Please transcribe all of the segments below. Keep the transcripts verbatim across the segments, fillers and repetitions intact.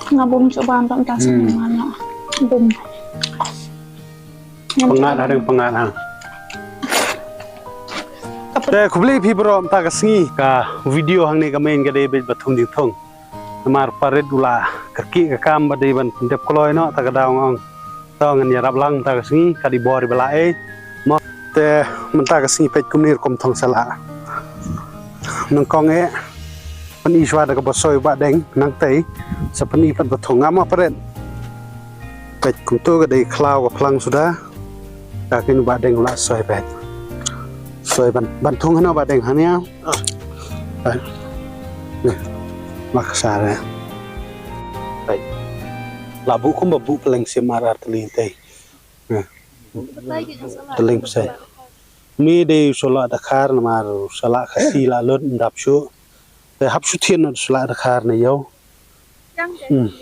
Nga bum chuh ban tang ta sa Hmm. Mana bum. Pyngat ha dang pyngat ha. Te khublei phi bro mynta ka sngi ka video hangne ka main ka dei beit ba thung jingthung. Namar parit u la kyrkieh ka kam ba dei ban dep kloi noh ta ka daw nga ong. To ngan ïarap lang mynta ka sngi ka dei bor ba la ei. Mo te mynta ka sngi peit kumne rukom thong sa la. Nyngkong eh pyni shuwa da kaba soi Bah Deng nangtei sa pyni pat ba thung nga ma pret. Peit kumto ka dei khlaw ka phlang suda. Ka kynnoh Bah Deng la soi peit. Soi ban ban thung hano Bah Deng hania. Peit. Nih. Mak sare. Peit. La bu kumba bu peleng sim ar ar teli tei. Nih. Teling psai. Mi dei sula dakhar namar sula Khasi la lut ndap shu. Te hap shu thien na sula dakhar na yau. Hmm.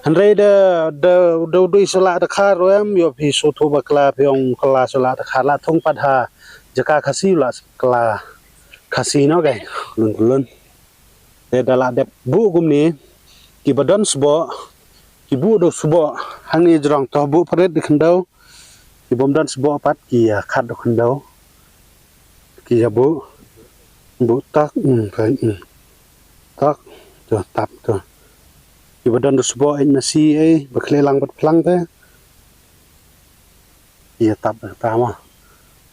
Hynrei da da da dei sula dakhar em yo phi suthu bakla phi ong kala sula dakhar la thung pat ha jaka Khasi la kala Khasi no kai lun lun. Te da la dep bu kumne ki ba don sboh ki bu do sboh hangne jrong to bu parit di khyndew ki bom don sboh pat ki ya khat do khyndew ki ya bu bu tak hmm, kai hmm. Tak to tap to ki ba don do sboh eh na si eh ba khle lang bat phlang te. Ïa tap na ta ma.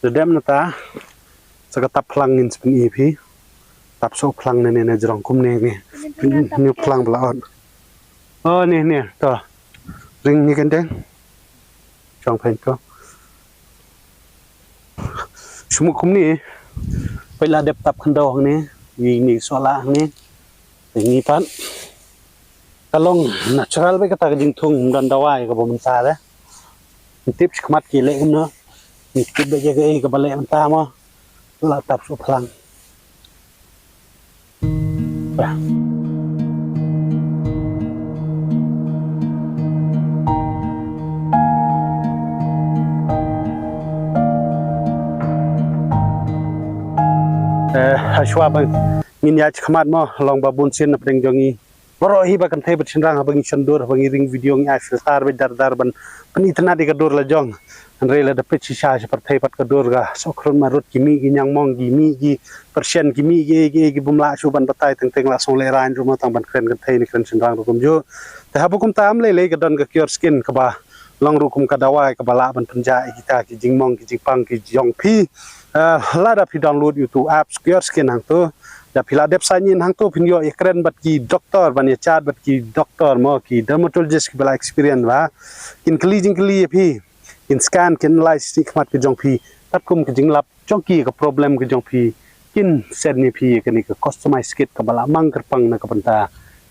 Da dem na ta. Sa ka tap phlang ngin spen i phi. Tap so phlang ne ne ne jrong kum ne ne. Ne phlang bla on. Oh ne ne to. Ring ni kan deng. Jrong phen to. Shmu kum ni. Pai la dep tap khandau hang ni. Ni ni so la hang ni. Ni pat. Ka long natural ba kata ka jingthung ym don dawai kaba mynta de. Tip shi khmat ki leh kumno. Tip ba ka ei kaba leh mynta mo. La tap shu phlang. Bah. Eh, hashwa bang ngin ïa shi khmat mo long ba bun sien na pdeng jong ngi. Baroh hi ba kynthei bad shynrang haba ngi shon dur haba ngi ring video ngi ai filter bad dar dar ban pyni tnat ïa ka dur la jong. Hynrei lada peit shisha sha pyrthei pat ka dur ka sokhrun marut ki mih ki ñiangmong ki mih ki pyrshah ki mih ki ki ki bym lah shuh ban batai teng teng la song lehraiñ ruh mo tang ban kren kynthei ne kren shynrang ruh kumjuh. Te haba kumta ym lei lei ka don ka cure skin kaba long ruh kum ka dawai kaba lah ban pynjah ïa kita ki jingmong ki jingpang ki jong phi. Eh, lada phi download ïa utu apps cure skin hangto. Da phi la dep sign in hangto phin ïoh ïa kren bad ki doktor ban ïa chat bad ki doktor mo ki dermatologist kiba la experience ba kin kylli jingkylli ïa phi kin scan kin analyse shi khmat ka jong phi katkum ka jinglap jong ki ka problem ka jong phi kin send ïa phi ïa kane ka customize kit kaba la mang kyrpang na ka bynta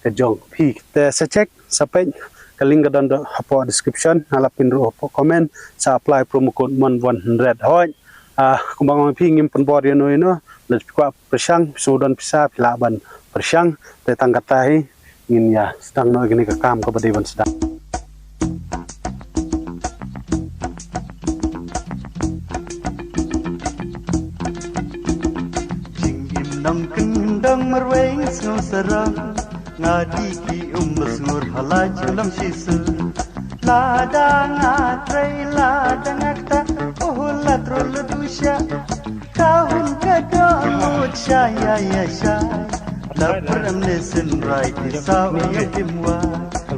ka jong phi te sa check sa peit ka link ka don hapoh description ha la pin ruh hapoh comment sa apply promo code mon one hundred hoi. Ah, kumba nga ong phi ngim pynbor ïano ïano, lada phi kwah pyrshang, phi sngewdon pisa, phi lah ban pyrshang, te tang kata hi ngin ïa sdang noh ïa kane ka kam kaba dei ban sdang. Jingim nongkyndong marwei sngew sarong. Nga dih ki um ba sngur ha la jingdom shisur. Lada nga trei lada nga kta, oh la tru la dusha. Ka hun ka doh ngut sha ïa ïa sha. La prem ne synrai ki saw ïa kim wa.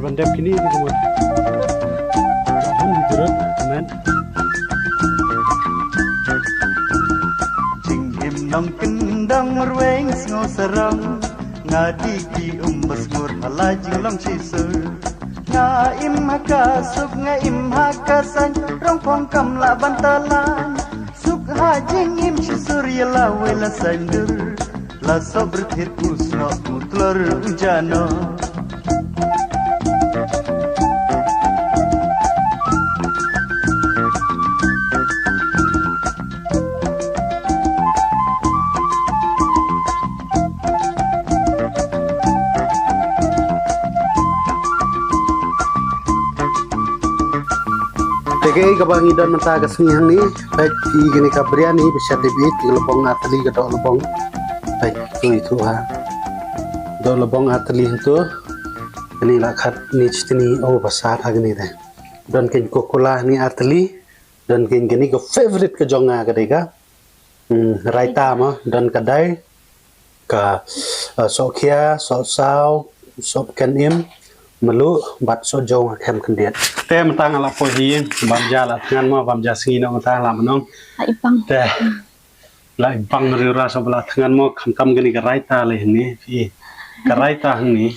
Ban dep kini ni kumut. Hun di turut, amen. Jingim nongkyndong marwei sngew sarong. Nga dih ki um ba sngur ha la jinglong shisur. Nga im ha ka suk nga im ha ka saiñ rong phong kam lah ban talan. Suk ha jingim shisur ïa la wei la saiñ dur. La sob rthit u snok u tlor u jano. Te kaei kaba ngi don mynta ka sngi hangne, peit phi kane ka biryani ba shet ïa phi, ka lubong artylli ka doh lubong. Peit tu itu ha. Doh lubong artylli hangtu. Kani la khat ni chitni o ba sat ha kani te. Don kin Coca-Cola ni arteli. Don kin kani ka favorite ka jong nga ka dei ka. Hmm, raita mo, don ka dai. Ka, uh, sohkhia, sohsaw, sohken im, melu, bad sohjaw khem khyndiat. Te mynta nga la poi hi ïing, bam ja la thngan mo, bam ja sngi noh mynta la mynong. Ai bang. Te. La i bang riura sa ba la thngan mo, khamtam kani ka raita le hynni, phi. Ka raita hynni,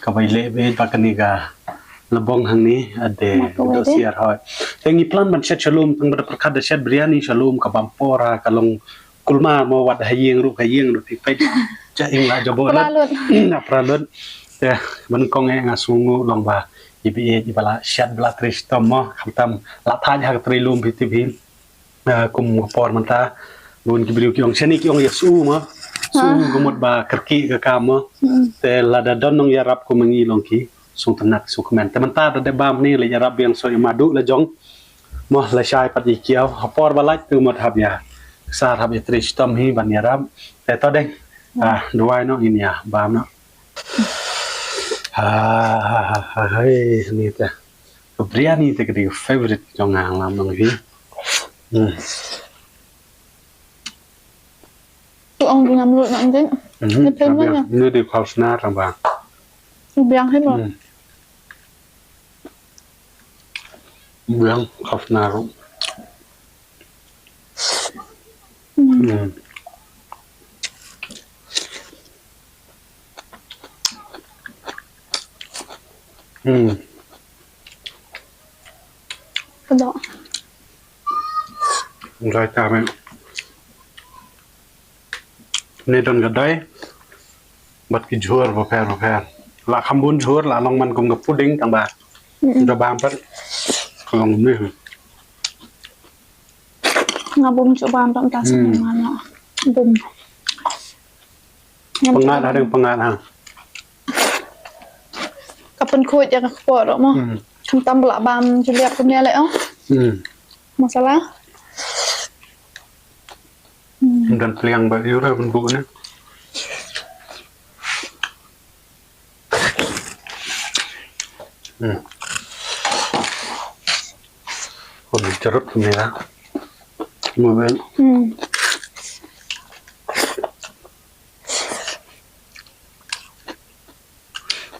ka bai leh beit ba kani ka lbong hynni, ade, do siar hoi. Te ngi plan ban shet shalom, tang ba da pyrkhat da shet biryani shalom, ka bam por ha, ka long kulmar mo wat ha ïing ruh ka ïing ruh phi peit. Ja ing la jabo lut. Pra lut. Na pra lut. Te, ban kong e nga sngew long ba, i bi i ba la shet ba la trei shitom mo, khamtam, la thaj ha ka trei lum phi tip hi. Ah, kum ka por mynta bun ki briew ki ong shane ki ong ïa su ma. Su ka mut ba kyrkieh ka kam ma. Te lada don nongïarap kum ngi long ki sngewtynnat sngewkmen. Te mynta da dep bam ne la ïarap biang so ïa madu la jong. Mo la shai pat ïa kiaw ha por ba lait te mut hap ïa sar hap ïa trei shitom hi ban ïarap. Te to deng. Ah, duwai noh ngin ïa bam noh. Ah, hai ni te. Ka biryani te ka dei ka favorite jong nga lang nang hi. Hmm. Tu ong ngam lut nang ding. Mhm, ni pem biang, ni di kau snar tang ba. Biang hi mo. Hmm. Biang kau snar. Hmm. Hmm. Hmm. Ka doh. Raita me. Ni don ka dai. Bad ki jhur bapher bapher. La kham bun jhur la long man kum ka pudding tang ba. Mm-mm. Da bam pat. Ka long ni. Nga bum chuh bam tang ta sa. Hmm. Nga bum. Pyngat ha dang pyngat ha. Ka pynkhuid ïa ka kpoh ruh mo. Hmm. Khamtam ba la bam juliap kumne leh oh. Hmm. Masala. Hmm. Dan pliang ba ïura ban bu ne. Hmm. Ko ni charut kumne la. Mo ben. Hmm.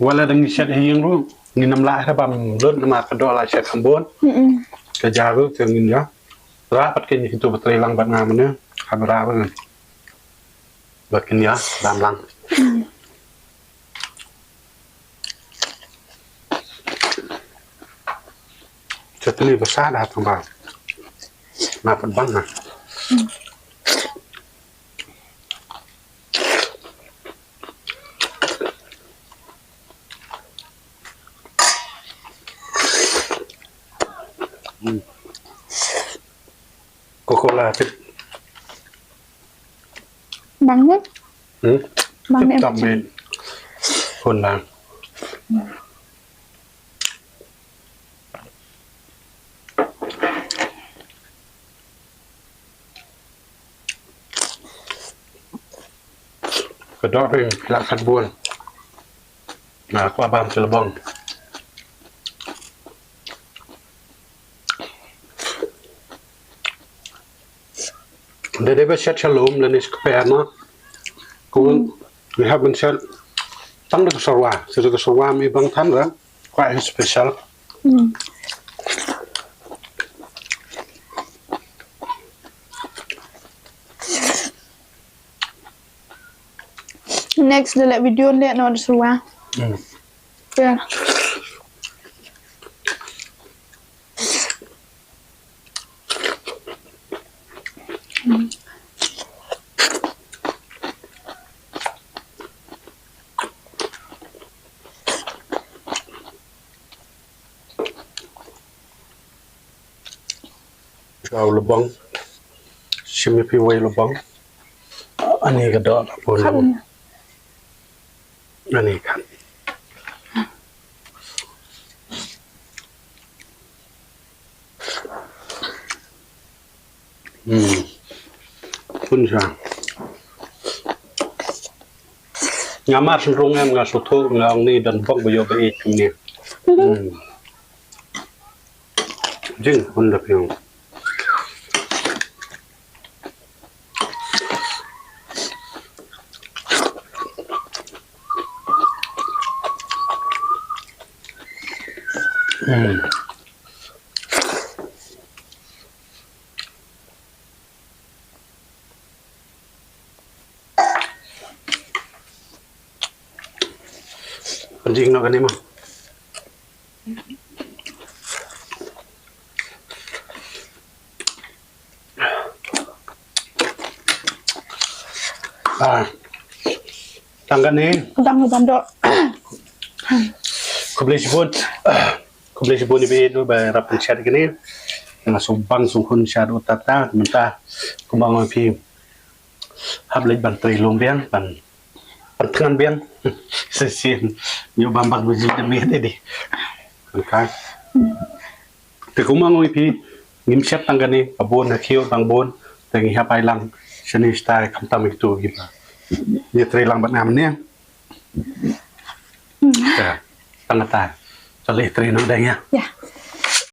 Wala dang ngi shet ha ïing ruh, ngin ym lah re bam lut namar ka doh la shet kham bun. Mm-mm. Ka ja ruh te ngin ïa. Rah pat kin ïa kito ba trei lang bad nga mynne, kham rah bad ngin. Bad kin ïa bam lang. Mm. Chutney ba sat ha tang ba. Nga pat bang ha. Mm. Hmm. Coca-Cola tip. Bang ne? Hmm? Bang ne? Tip top men. Hun bang. Ka doh phi la khat bun. Nga kwah bam sha lbong. Da dei ba shet sha lum lane sha kper noh. Ko ngi hap ban shet tang da ka syrwa, shet da ka syrwa mi bang than ra. Quite special. Mm. Next, the video, let know the syrwa. Mm. Yeah. Ka lubong. Shim ïa phi wei lubong. Ani ka doh la pun. Ani khan. Hmm. Pun sha. Nga mar shnong em, nga shu thuh, nga ong ni don bok ba ïoh ba ïeit kumne. Hmm. Jing, hun da phi ong. Hmm. Jing noh kane ma. Ah. Tang kane. Tang kane doh. Khublei shibun. Khublei shibun ïa phi ïa u ba ïarap pynshet kane. Nga sngewbang sngewhun sha uta ta mynta. Kumba nga ong ïa phi. Hap leit ban trei lum biang, ban, ban thngan biang. Shisien. Ïoh bam bang ba ju da miet ïa di. Ka. Te kumba nga ong ïa phi, ngim shet tang kane, ka bun ha khiew tang bun, te ngi hap ai lang shane shatai khamtam ïa kitu kiba ïa trei lang bad nga mynne. Te tang kata. Te leit trei noh dang ïa. Ïa.